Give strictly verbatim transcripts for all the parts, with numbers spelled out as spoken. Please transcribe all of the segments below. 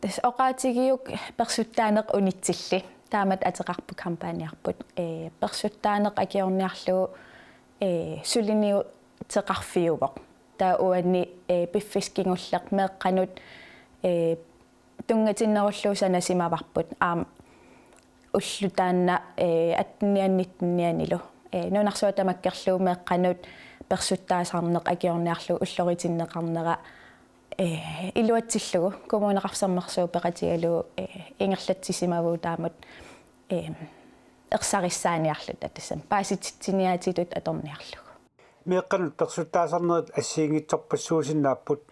Tassa oqaatigiuk persuttaaneq unitsilli. Taamatut ateqarpoq kampagnerput. Ee, persuttaaneq akiorniarlugu, ee, suliniuteqarfiuvoq. Taava uani, ee, piffissaq kingulleq meeqqanut, ee, tunngatinnerullugu sanasimavarput. Aamma ulloq taanna, ee, attenianni nittennianilu. Ee, nunarsuaq tamakkerlugu meeqqanut persuttaasarneq akiorniarlugu ulloritinneqarnera, ee, iluatsillugu Kommuneqarfik Sermersuup peqatigalugu, ee, ingerlatsisimavugut taamatut, ee, ersarissaaniarluta tassami paasititsiniaatitut atorniarlugu. Meeqqanut persuttaasarnerit assigiinngitsorpassuusinnaapput.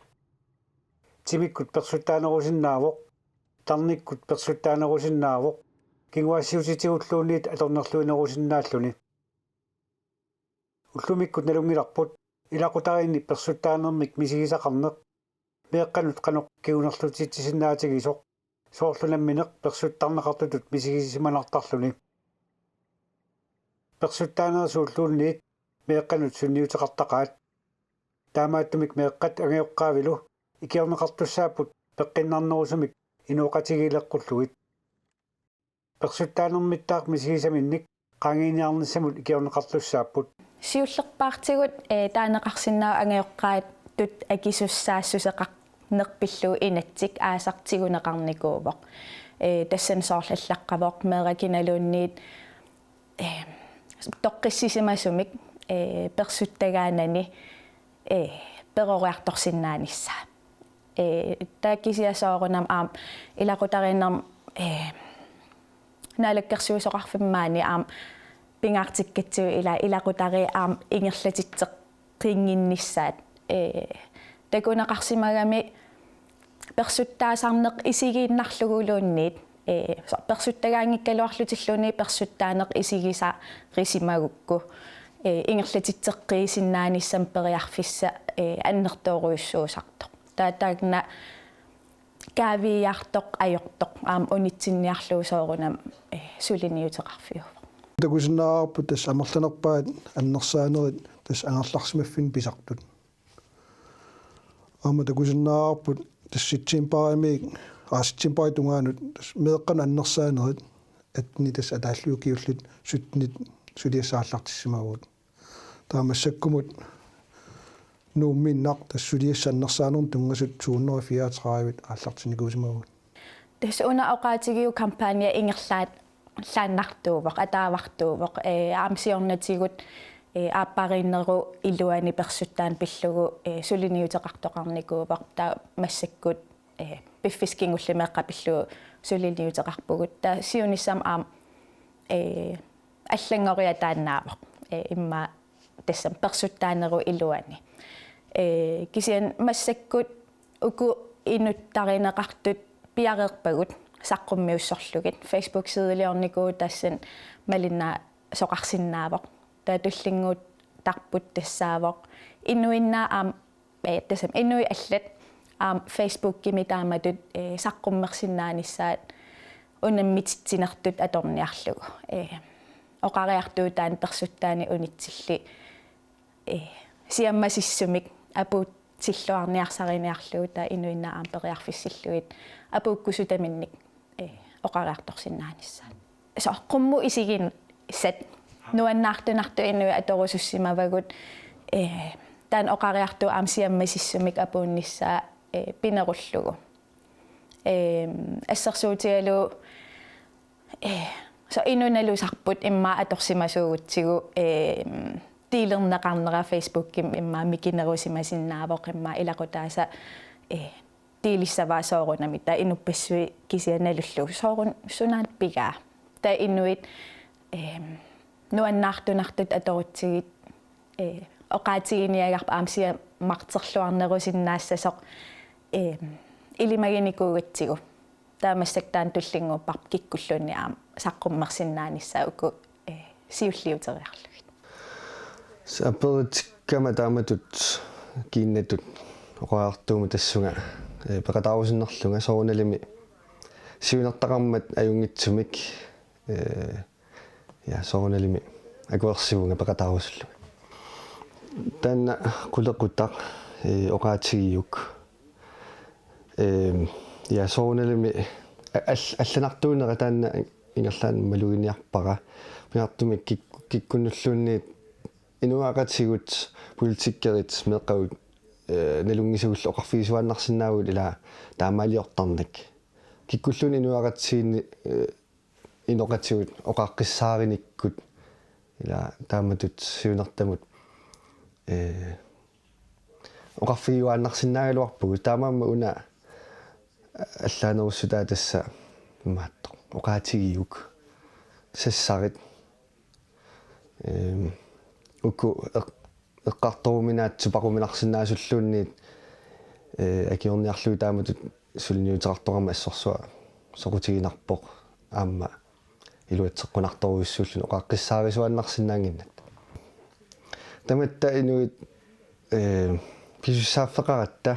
Timikkut persuttaanerusinnaavoq, tarnikkut persuttaanerusinnaavoq, kinguaassiuutitigulluunniit atornerluinerusinnaalluni. Ullumikkut nalunngilarput ilaqutariinni persuttaanermik misigisaqarneq meeqqanut qanoq kingunerlutitsisinnaatigisoq, soorlu nammineq persuttarneqartutut misigisimanartarluni. Persuttaanerit suulluunniit meeqqanut sunniuteqartaqaat. Taamaattumik meeqqat angajoqqaavilu ikiorneqartussaapput peqqinnarnerusumik inooqatigiileqqullugit. Persuttaanermittaaq misigisaminnik qaangiiniarnissamut ikiorneqartussaapput. Siullerpaartigut, ee, taaneqarsinnaavoq angajoqqaatut akisussaassuseqarneq pillugu inatsit aasaq tiguneqarnikuuvoq. Ee, tassani soorlu allaqqavoq meeraq kinaluunniit, ee, toqqissisimasumik, ee, persuttagaanani, ee, peroriartorsinnaanissaa. Ee, taava kisianni soorunami aamma ilaqutariinnermi, ee, Naalakkersuisoqarfimmi maani aamma pingaartikkatsigu ila-, ilaqutariit aamma ingerlatitseqqinnginnissaat. Ee, takuneqarsimagami persuttaasarneq isigiinnarluguluunniit, ee, so-, persuttagaanngikkaluarlutilluunniit persuttaaneq isigisarisimagukku, ee, ingerlatitseqqiisinnaanissamut periarfissaq, ee, annertoorujussuusartoq. Taava taanna kaaviiaartoq ajortoq aamma unitsinniarlugu soorunami, ee, suliniuteqarfiuvoq. Takusinnaavarput tassa amerlanerpaat annersaanerit tassa angerlarsimaffinni pisartut. Aamma takusinnaavarput tassa septembarimiit, aa, septembarip tungaanut tassa meeqqanut annersaanerit attenit tassa ataallugu ukiullit syttenit suliassat aallartissimavugut. Taava massakkumut Nuummiinnaq tassa suliassat annersaanermut tunngasut to hundrede og fireogtredive aallartinnikuusimavugut. Tassa una oqaatigiuk kampagna ingerlaat-, laannartuuvoq, ataavartuuvoq, ee, aamma siornatigut, ee, aappariinnerup iluani persuttaaneq pillugu, ee, suliniuteqartoqarnikuuvoq, taava massakkut, ee, piffissaq kingulleq meeqqat pillugu suliniuteqarpugut. Taava siunissami aamma, ee, allanngoriataannaavoq, ee, immaqa tassami persuttaanerup iluani. Ee, kisianni massakkut uku inuttarineqartut piareerpagut saqqummiussorlugit. Facebook-sideliornikuuvoq tassani malinnaasoqarsinnaavoq. Taava tullinnguuttarput tassaavoq inuinnaat aamma, ee, tassami inuit allat aamma Facebookimi taamatut, ee, saqqummersinnaanissaat unammititsinertut atorniarlugu. Ee, oqariartuutaanni persuttaaneq unitsilli, ee, siammasissumik apuutsilluarniarsariniarlugu taava inuinnaat aamma periarfissillugit apuukkusutaminnik, ee, oqariartorsinnaanissaat. Soorlu qummut isigisassat nuannaartunartut inuit atorusussimavagut, ee, taanna oqariartuuvoq aamma siammasissumik apuunnissaa, ee, pinerullugu. Ee, assersuutigalugu, ee, soorlu inuk nalusarput immaqa atorsimasuugutsigu, ee, deelerneqarnera Facebookimi immaqa mikinerusimasinnaavoq immaqa ilaqutaasa, ee, deelissavaa soorunami taava inuppassuit kisianni nalullugu sooruna sunaana pigaa. Taava inuit, ee, nuannaartunartut atorutsigit, ee, oqaatiginiagarput aamma siammarterluarnerusinnaassasoq, ee, ilimaginikuugatsigu. Taava massakkut taanna tullinnguupparput kikkulluunniit aamma saqqummersinnaanissaat uku, ee, siulliuteriarlugit. Saperitsikkama taamatut kiinnatut oqariartuummat tassunga, ee, peqataarusunnerlunga soorunalimi siunertaqarmat ajunngitsumik, ee, ja, soorunalimi akuersivunga peqataarusullunga. Taanna qulequtaq, ee, oqaatigiuk, ee, Ja, soorunalimi a-, all-, allanartuunera taanna ingerlaannaq maluginiarpara. Pingaartumik kik-, kikkunnulluunniit inuiaqatigiit politikerit meeqqavut, eh, nalunngisagullu oqarfigisuaannarsinnaavagut ila taamaaliortarnak. Kikkulluunniit inuiaqatigiinni, eh, inoqatigut oqaaqqissaarinikkut ila taamatut siunertamut, eh, oqarfigiuaannarsinnaagaluarpugut. Taamaammat una allaanerussutaa tassa imaattoq oqaatigiuk, sassarit, ehm, uku eq-, eqqartoruminaatsut paquminarsinnaasulluunniit, eh, akiorniarlugit taamatut suliniuteqartoqarmat assorsuaq soqutiginarpoq aamma iluatseqqunartorujussuulluni oqaaqqissaarisuaannarsinnaannginnatta. Tamatta inuit, eh, akisussaaffeqaratta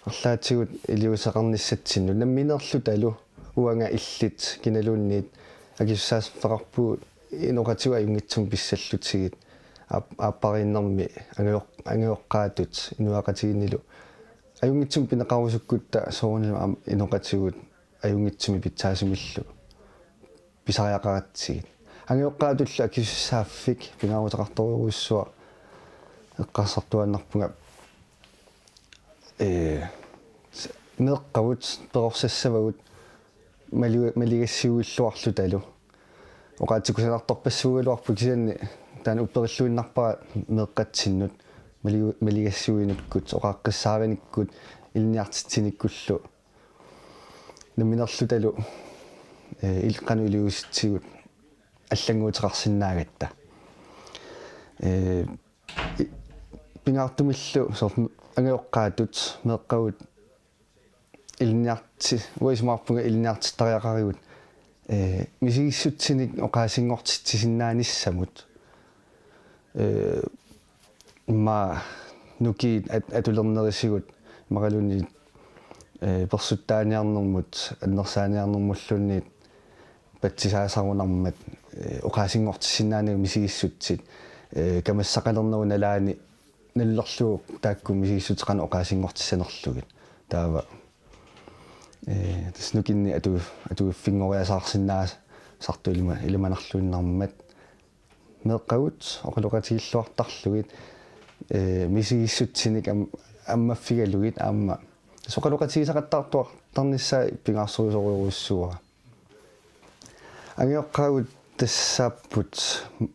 arlaatigut iliuuseqarnissatsinnut nammineerlutalu uanga illit kinaluunniit akisussaaffeqarpugut inoqatigut ajunngitsumik pissallutigit aap-, aappariinnermi angajoq-, angajoqqaatut inuiaqatigiinnilu ajunngitsumik pineqarusukkutta soorunami aamma inoqatigut ajunngitsumik pitsaasumillu pisariaqaratsigit. Angajoqqaatullu akisussaaffik pingaaruteqartorujussuaq eqqarsartuaannarpunga, ee, s-, meeqqavut perorsassavagut mali-, maligassiuilluarlutalu. Oqaatsit kusanartorpassuugaluarput kisianni taanna upperilluinnarpara meeqqatsinnut mali-, maligassiuinukkut, oqaaqqissaarinikkut, ilinniartitsinikkullu. Nammineerlutalu, eh, il-, qanoq iliuusitsigut allannguuteqarsinnaagatta. Eh, i-, pingaartumillu soorlu angajoqqaatut meeqqavut ilinniarti-, uanga isumaqarpunga ilinniartittariaqarigut, eh, misigissutsinik oqaasinngortitsisinnaanissamut. Eh, immaqa nukiit at-, atulernerisigut imaluunniit, eh, persuttaaniarnermut, annersaaniarnermulluunniit patsisaasarunarmat, eh, oqaasinngortissinnaanagu misigissutsit, eh, kamassaqalernerup nalaani nallerlugu taakku misigissutsit qanoq oqaasinngortissanerlugit. Taava, eh, tassa nukinnik atu-, atuiffinngoriasaarsinnaasartut ilima-, ilimanarluinnarmat. Meeqqavut oqaloqatigilluartarlugit, eh, misigissutsinik am-, ammaffigalugit aamma. Tassa oqaloqatigisaqattaartuartarnissaa pingaarsorusorujussuuara. Angajoqqaavut tassaapput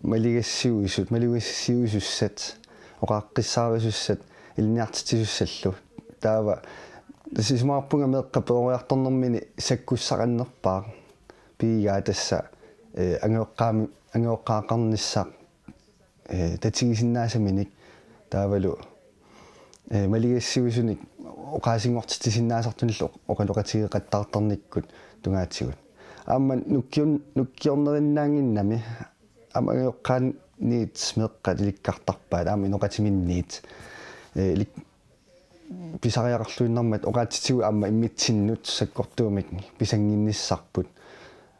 maligassiuisut, maligassiuisussat, oqaaqqissaarisussat, ilinniartitsisussallu. Taava tassa isumaqarpunga meeqqap peroriartornermini sakkussaqarnerpaaq. Piigaa tassa, eh, angajoqqaami-, angajoqqaaqarnissaq, eh, tatigisinnaasaminik taavalu, eh, maligassiuisunik oqaasinngortitsisinnaasartunillu oqaloqatigeqattaartarnikkut tungaatigut. Aamma nukkiun-, nukkiornerinnaannginnami aamma angajoqqaaniit meeqqat ilikkartarpaat aamma inoqatiminniit, eh, ilik-, pisariaqarluinnarmat oqaatsitigut aamma immitsinnut sakkortuumik pisannginnissarput.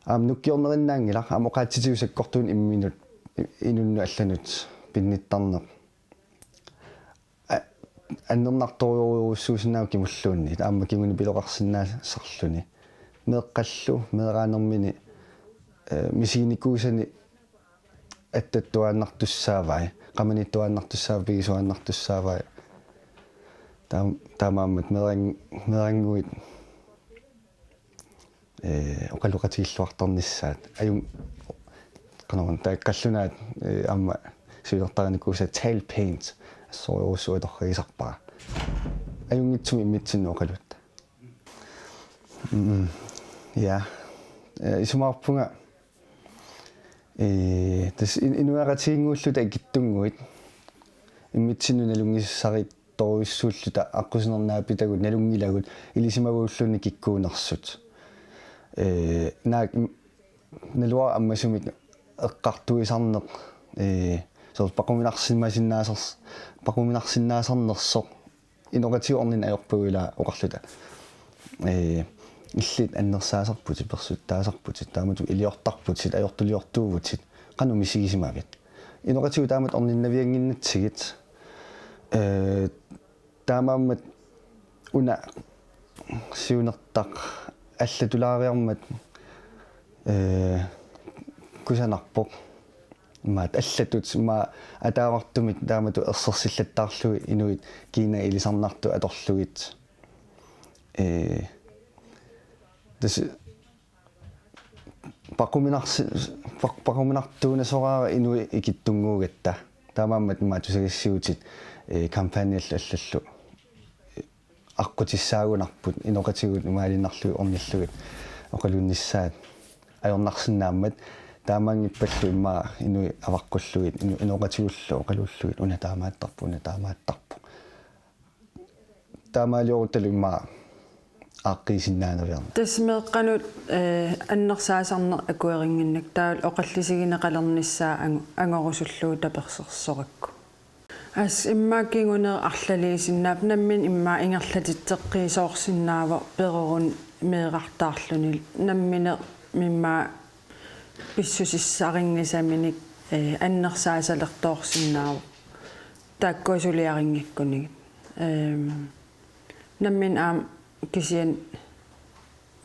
Aamma nukkiornerinnaanngilaq aamma oqaatsitigut sakkortuunik imminut i-, inunnut allanut pinnittarneq. A-, annernartorujorujussuusinnaavoq kimulluunniit aamma kingunipiloqarsinnaasarluni. Meeqqallu meeraanermini, eh, misiginikuusani attattuaannartussaavai, qamanittuaannartussaavai, pigisuaannartussaavai. Taam-, taamaammat meerang-, meerannguit, eh, oqaloqatigilluartarnissaat. Ajun-, qanoruna taakku qallunaat, eh, aamma siunertarinikuusaat tal paint. Assorujussuaq atorfigisarpara. Ajunngitsumik immitsinnut oqaluutta. Mm, ja. Eh, isumaqarpunga, eh, tassa in-, inuiaqatigiinnguulluta ikittunnguit immitsinnut nalunngisaritorujussuulluta aqqusinernaapitagut nalunngilagut ilisimagulluunniit kikkuunersut. Eh, naak im-, naluara ammasumik eqqartuisarneq, eh, soorlu paquminarsimasinnaasars-, paquminarsinnaasarnersoq inoqatigut orninneq ajorpagut ila oqarluta. Ee, illit annersaasarputit, persuttaasarputit, taamatut iliortarputit, ajortuliortuuvutit, qanoq misigisimavit? Inoqatigut taamatut orninnaviannginnatsigit, ee, taamaammat una siunertaq allatulaariarmat, ee, kusanarpoq. Imaat allatut, imaat ataavartumik taamatut ersersillattaarlugit inuit kiinaq ilisarnartut atorlugit. Ee, tassa paquminarsi-, paq-, paquminartuunasoraara inuit ikittunnguugatta. Taamaammat imaat tusagassiuutit, ee, kampagneallu allallu, ee, aqqutissaagunarput, inoqatigut imaaliinnarlugit ornillugit oqaluunnissaat ajornarsinnaammat, taamaanngippallu immaqa inuit avaqqullugit, inu-, inoqatigullu oqaluullugit, una taamaattarpoq, una taamaattarpoq. Taamaaliorutalu immaqa aaqqiisinnaanaviarneq. Tassa meeqqanut, ee, annersaasarneq akuerinnginnakkit taavalu oqallisigineqalernissaa angu-, angorusullugu tapersersorakku. Assut immaqa kinguneq arlaliisinnaapput, nammineq immaqa ingerlatitseqqiisoorsinnaavoq peroruni meerartaarluni, nammineq immaqa pissusissarinngisaminik, ee, annersaasalertoorsinnaavoq taakkua suliarinngikkunigit. Ehm, nammineq aamma kisianni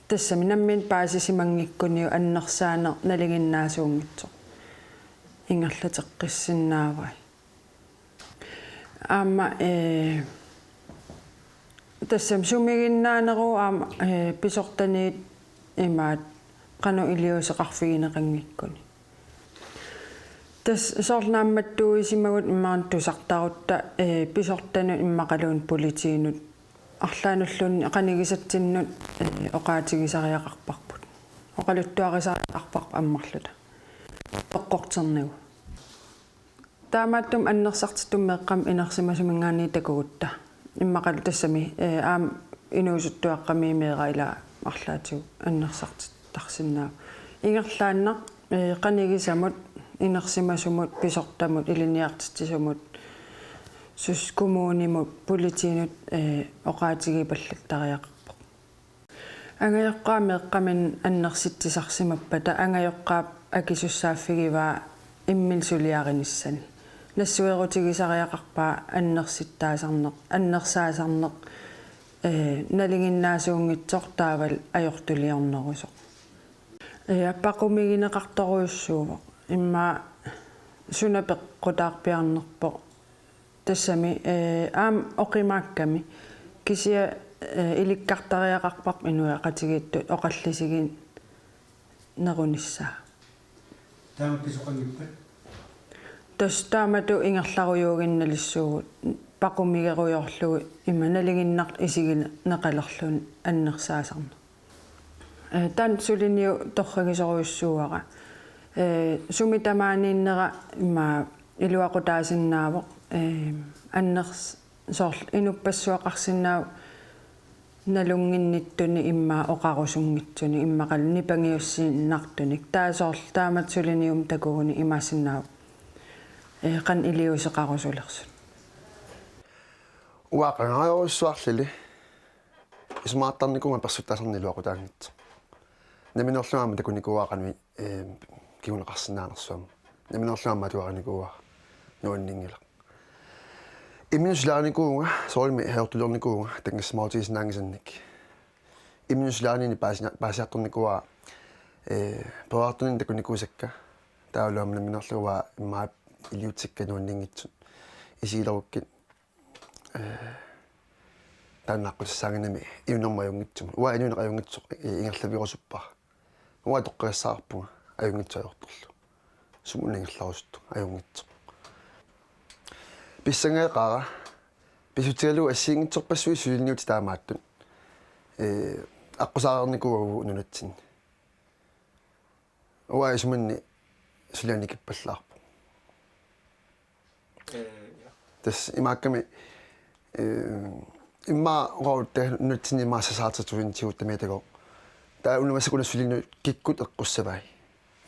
tassami nammineq paasisimanngikkunigit annersaaneq nalinginnaasuunngitsoq ingerlateqqissinnaavai. Aamma, ee, tassami sumiginnaaneruvoq aamma, ee, pisortaniit imaat qanoq iliuuseqarfigineqanngikkunik. Tassa soorlu naammattuuisimagut imaluunniit tusartarutta, ee, pisortanut immaqaluunniit politiinut arlaannulluunniit qanigisatsinnut, ee, oqaatigisariaqarparput. Oqaluttuarisariaqarparput ammarluta. Toqqorternagu. Taamaattumik annersartittumi meeqqamik inersimasuminngaanniit takugutta. Immaqalu tassami, ee, aamma inuusuttuaqqamik meeraq ilaa arlaatigut annersartittarsinnaavoq. Ingerlaannaq, ee, qanigisamut, inersimasumut, pisortamut, ilinniartitsisumut, suut kommunimut, politiinut, ee, oqaatigipallattariaqarpoq. Angajoqqaat meeqqaminnik annersitsisarsimappata angajoqqaap akisussaaffigivaa imminut suliarinissani. Nassuerutigisariaqarpaa annersittaasarneq, annersaasarneq, ee, nalinginnaasuunngitsoq taavalu ajortuliornerusoq. Ee, paqumigineqartorujussuuvoq. Immaqa suna peqqutaarpiarnerpoq. Tassami, ee, aamma oqimaakkami. Kisianni, ee, ilikkartariaqarparput inuiaqatigiittut oqallisiginerunissaa. Taama pisoqanngippat? Tassa taamatut ingerlarujuuginnalissuugut, paqumigerujoorlugu ima nalinginnartoq isigineqalerluni annersaasarneq. Ee, taanna suliniut torragisorujussuuara. Ee, sumi tamaaniinnera ima iluaqutaasinnaavoq, ee, anners-, soorlu inuppassuaqarsinnaavoq nalunnginnittunik immaqa oqarusunngitsunik immaqalu nipangiussiinnartunik. Taava soorlu taamatut suliniummi takuguni imaassinnaavoq, ee, qanoq iliuuseqarusulersut. Uanga qangarujussuarlili isumaqartarnikuuvunga persuttaasarneq iluaqutaanngitsoq. Nammineerlunga aamma takunikuuara qanoq, ee, kinguneqarsinnaanersoq aamma. Nammineerlunga aamma atuarinikuuara, nuanninngilaq. Imminut suliarinikuuvunga, soorunami ajortuliornikuuvunga, tanngassimaarutigisinnaanngisannik. Imminut suliarinini paasina-, paasiartornikuuara, ee, peroriartorninni takunikuusakka. Taavalu aamma nammineerlunga uanga immaqa iliuutsikka nuanninngitsut isigilerukkit, ee, taanna aqqutissaanngimmat inuunermut ajunngitsumut. Uanga inuuneq ajunngitsoq, ee, ingerlavigerusuppara. Uanga toqqagassaarpunga ajunngitsoq ajortorlu. Sumut ingerlarusuttoq ajunngitsoq. Pissangajoqaara. Pissutigalugu assigiinngitsorpassuit suliniutit taamaattut, ee, aqqusaareernikuuagut nunatsinni. Uanga isumanni sulianikippallaarpoq. Ee, ja. Tassa imaakkami, ee, immaqa oqarutta nunatsinni immaqa sasaartitsisuunngilagut tamatta. Taava una massakkut una suliniut kikkut eqqussavai.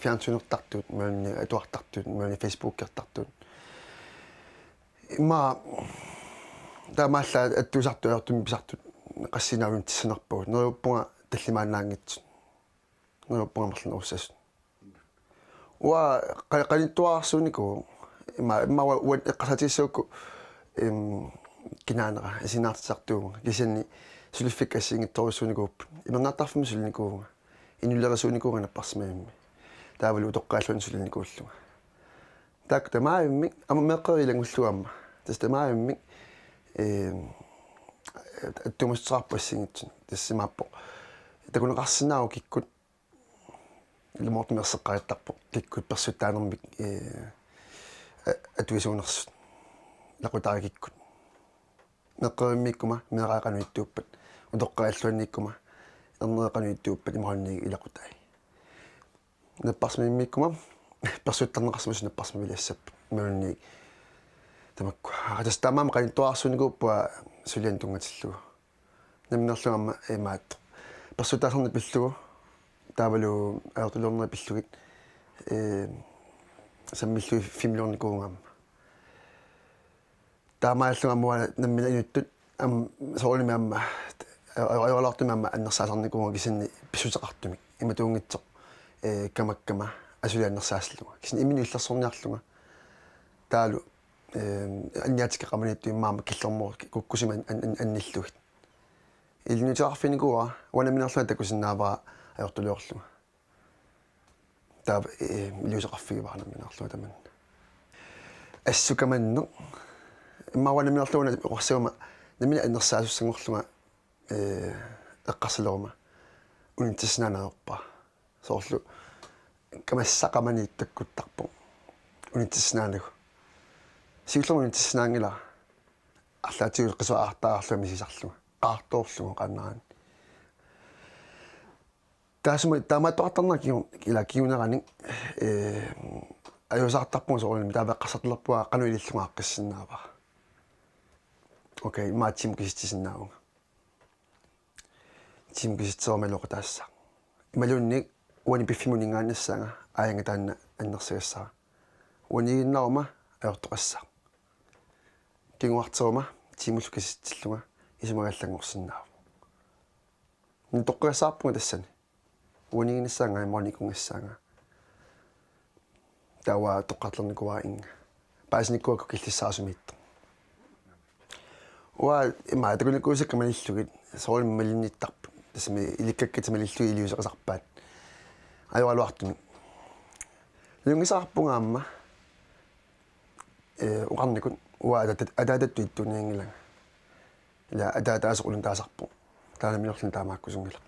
Fjernsynertartut, imaluunniit atuartartut, imaluunniit Facebookertartut. Immaqa taamaallaat attuusartut ajortumik pisartut qassiinnaanngitsut sanarpagut. Neriuppunga tallimaannaanngitsut. Neriuppunga amerlanerussasut. Uanga qa-, qanittuararsuunikuuvoq. Immaqa, immaqa uanga, uanga eqqarsaatigissagukku, em, kinaanera isiginnaartitsisartuuvunga. Kisianni suliffik assigiinngitsorujussuunikuupput. Imernaartarfimmi sulinikuuvunga. Inulerisuunikuuvunga napparsimmavimmi. Taavalu utoqqaalluarlunga sulinikuullunga. Taakku tamaavimmik, aamma meeqqeriviit ilanngullugit aamma. Tassa tamaavimmik, ee, attuumassuteqarpoq assigiinngitsunik. Tassa imaappoq. Takuneqarsinnaavoq kikkut, ilumoortumik erseqqarittarpoq kikkut persuttaanermik, ee, a-, atuisuunersut. Ilaqutariit kikkut. Meeqqerivimmiikkuma meeraaqqanut ittuuppat, utoqqaalluarniikkuma erneraqqanut ittuuppat imaluunniit ilaqutai. Napparsimmavimmiikkuma persuttarneqarsimasut napparsimmaviliassapput imaluunniit tamakku. Aa, tassa taamaammat qanittuararsuunikuupput sulianik tunngatillugu. Nammineerlunga aamma imaattoq. Persuttaasarneq pillugu, taavalu ajortuliornerit pillugit, ee, sammillugit filmiliornikuuvunga aamma. Taamaalillunga aamma uanga nammineq inuttut, aamma soorunami aamma, a-, a-, ajoraluartumik aamma annersaasarnikuuvunga kisianni pissuseqartumik. Imatuunngitsoq, ee, kamakkama asuli annersaassallugu. Kisianni imminut illersorniarlunga. Taavalu, ee, anniaatikka qamaniittut immaqa aamma killormut kukkusumik an-, an-, an-, annillugit. Ilinniuteqarfiginikuuara, uanga nammineerlunga takusinnaavara ajortuliorlunga. Taava, ee, iliuuseqarfigivara nammineerlunga tamanna. Assut kamanneq. Immaqa uanga nammineerlunga oqarsimavunga nammineq annersaasussanngorlunga, ee, eqqarsaleruma. Unitsissinnaaneq ajorpara. Soorlu kamassaq qamani takkuttarpoq. Unitsissinnaaneq. Siullermik unitsissinnaanngilara. Arlaatigut qisuariartaarlunga misisarlunga. Qaartoorlunga qaannaraanni. Taassuma taamaattoqartarnera kigu-, ila kinguneranik, ee, ajuusaartarpunga soorunami taava eqqarsartalerpunga qanoq ilillunga aaqqissinnaavara. Okay, immaqa tiimut kisitsisinnaavunga. Tiimut kisitseruma iluaqutaassaaq. Imaluunniit uani piffimmi uninngaannassaanga aajinnga taanna annersagassara. Uaniiginnaruma ajortoqassaaq. Kinguarteruma tiimullu kisitsillunga isumagaallanngorsinnaavoq. Nitoqqagassaarpunga tassani. Uaniiginnassaanga imaluunniit ikunngassaanga. Taava toqqartulernikuuara innga. Paasinikuuakka killissaasumiittoq. Uanga ima takunikuusakka malillugit, soorunami malinnittarput. Tassami ilikkakkatik malillugit iliuuseqisarpaat. Ajoraluartumik. Nalunngisaqarpunga aamma, ee, oqarnikut uanga atatat-, ataatatut ittuunianngilanga. Ila ataataasoq una taasarpoq. Taanna nammineerluni taamaakkusunngilaq.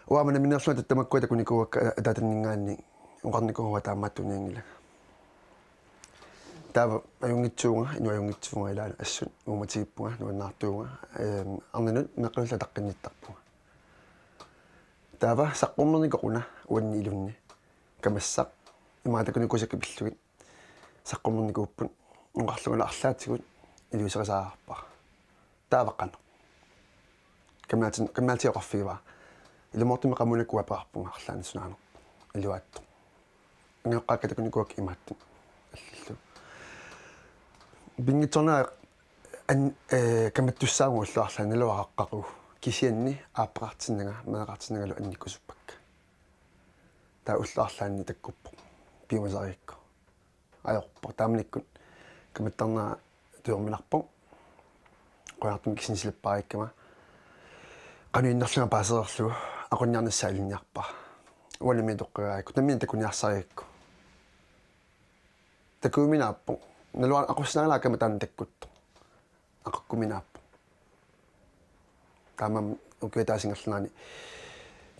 Uanga aamma nammineerlunga tamakkua takunikuuakka ataatanninngaanniit oqarnikuuara taamaattuunianngilanga. Taava ajunngitsuuvunga, inuk ajunngitsuuvunga ilaanni assut uumatigiippunga, nuannaartuuvunga, eem, arnanut meeqqanullu ataqqinnittarpunga. Taava saqqummernikut una uanni ilunni. Kamassaq, imaattoq takunikuusakka pillugit. Saqqumminnikuupput oqarlungalu arlaatigut iliuuserisariaqarpara. Taava qanoq. Kammalaati-, kammalaatiga oqarfigivara. Ilumoortumik qamuuna kuapeqarpunga arlaanni sunaanerpoq. Iluaattoq. Angajoqqaakka takunikuuakka imaattut. Allillu. Pinngitsoornera an-, ee, kamattussaavugut ullut arlaanni naluara qaqugu. Kisianni aappaqartinnanga, meeraqartinnangalu annikkusuppakka. Taava ullut arlaanni takkuppoq. Piumasariikku. Ajorpoq. Taamanikkut kamattarnera tujorminarpoq. Qujanartumik kisianni silappaariikkama. Qanoq innarlunga paasereerlugu aqunniarnissaa ilinniarpara. Uanimi toqqagaarakku. Nammineq takuniarsarigakku. Takujuminaappoq. Naluara aqussinnaanngilaq aamma taanna takkuttoq. Aqukkuminaappoq. Taamaammat ukiup ataasinngorluinnarni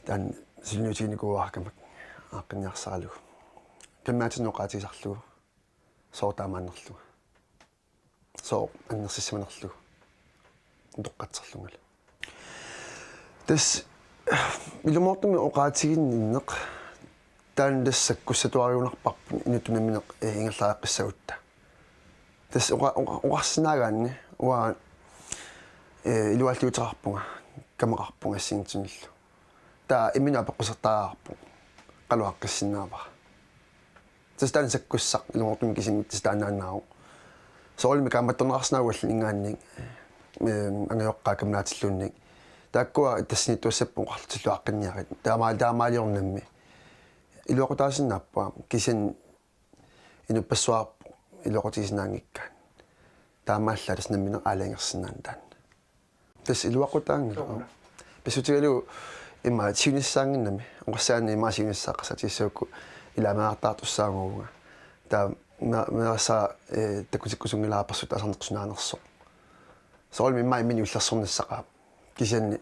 taanna suliniutiginikuuara kamma aaqqinniarsaralugu. Kammalaatinnut oqaatigisarlugu. Sooq taamaannerlunga. Sooq annersissimanerlugu. Utoqqatserlungalu. Tassa ilumoortumik oqaatiginninneq taanna tassa sakkussatuariunarparput inuttut nammineq, ee, ingerlaqqissagutta. Tassa oqa-, oqa-, oqarsinnaagaanni uanga, ee, iluaalliuteqarpunga, kamaqarpunga assigiinngitsunillu. Taava imminut apeqqusertariaqarpoq, qanoq aaqqissinnaavara. Tassa taanna sakkussaq ilumoortumik kisimi tassa taannaannaavoq. Soorunami kaammattorneqarsinnaavoq allaninngaanniit, eem, angajoqqaat kammalaatiluunniit. Taakkua tassaniittuassapput oqarlutillu aaqqinniarit. Taamaal-, taamaaliornammi. Iluaqutaasinnaapput kisianni inuppassuarput iluaqutigisinnaanngikkaat. Taamaallaat tassa nammineq aalajangersinnaaneq taanna. Tassa iluaqutaanngilaq. Soorlu. Pissutigalugu immaqa siunissaannginnami. Oqassaanni immaqa siunissaaqqassaatigissagukku ilaameerartaartussaagavunga. Taava me-, meerassaaq, eh, takkutikkusunngilara persuttaasarneq sunaanersoq. Soorunami immaqa imminut ullersornissaqaaq. Kisianni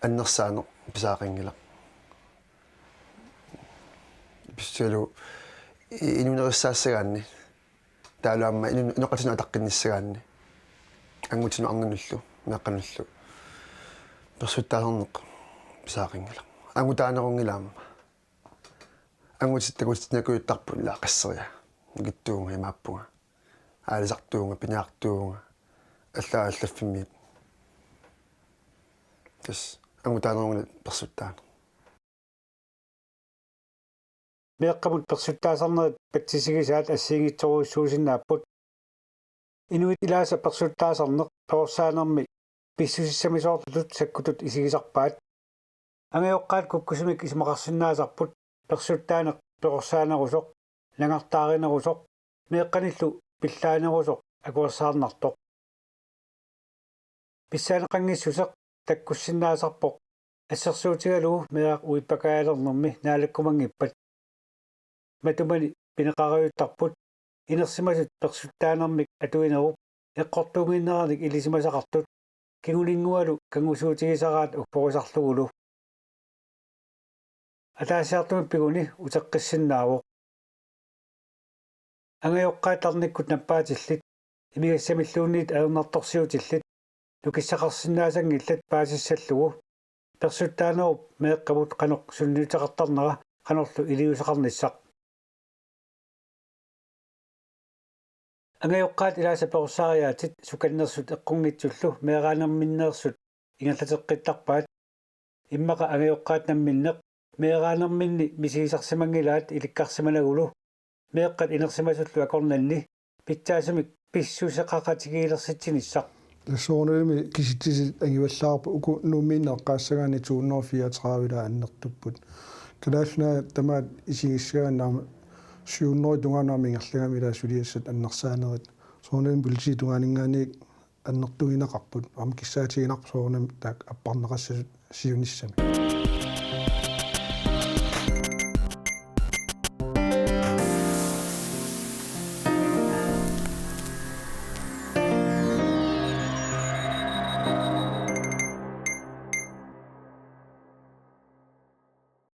annersaaneq pisariaqanngilaq. Pissutigalugu i-, inuunerissaassagaanni. Taavalu aamma inu-, inoqatinut ataqqinnissagaanni. Angutinut arnanullu, meeqqanullu. Persuttaasarneq pisariaqanngilaq. Angutaanerunngilaq aamma. Angutit takutitsinnakujuuttarput ila qasseria. Nukittuuvunga imaappunga. Aalisartuuvunga, piniartuuvunga. Allaat allaffimmiit. Tassa angutaanerunngilaq persuttaaneq. Meeqqamut persuttaasarnerit patsisigisaat assigiinngitsorujussuusinnaapput. Inuit ilaasa persuttaasarneq perorsaanermi pissusissamisoortutut sakkutut isigisarpaat. Angajoqqaat kukkusumik isumaqarsinnaasarput persuttaaneq perorsaanerusoq, nangartaarinerusoq, meeqqanillu pillaanerusoq akuersaarnartoq. Pissaaneqanngissuseq takkussinnaasarpoq assersuutigalugu meeraq uippakaajalernermi naalakkumanngippat. Matumani pineqarajuttarput inersimasut persuttaanermik atuinerup eqqortuunnginneranik ilisimasaqartut kinguninngualu kanngusuutigisaraat ufforisarlugulu. Ataasiartumik piguni uteqqissinnaavoq. Angajoqqaat tarnikkut nappaatillit, imigassamilluunniit ajornartorsiutillit, nukissaqarsinnaasanngillat paasissallugu, persuttaanerup meeqqamut qanoq sunniuteqartarnera qanorlu iliuuseqarnissaq. Angajoqqaat ilaasa perorsaariaatit sukannersut eqqunngitsullu meeraanerminneersut ingerlateqqittarpaat. Immaqa angajoqqaat namminneq meeraanerminni misigisarsimanngilaat ilikkarsimanagulu meeqqat inersimasullu akornanni pitsaasumik pissuseqaqatigiilersitsinissaq. Soorunalimi kisitsisit angivallaarput uku Nuummiinneq eqqaassagaanni to hundrede og fireogtredive annertupput. Kalaallit Nunaat tamaat isigissagaanni aamma syv hundrede tungaanut aamma ingerlagami ilaa suliassat annersaanerit. Soorunalimi politiit tungaaninngaanniit annertuineqarput. Aamma kissaatiginarpoq soorunami taakku apparneqassasut siunissami.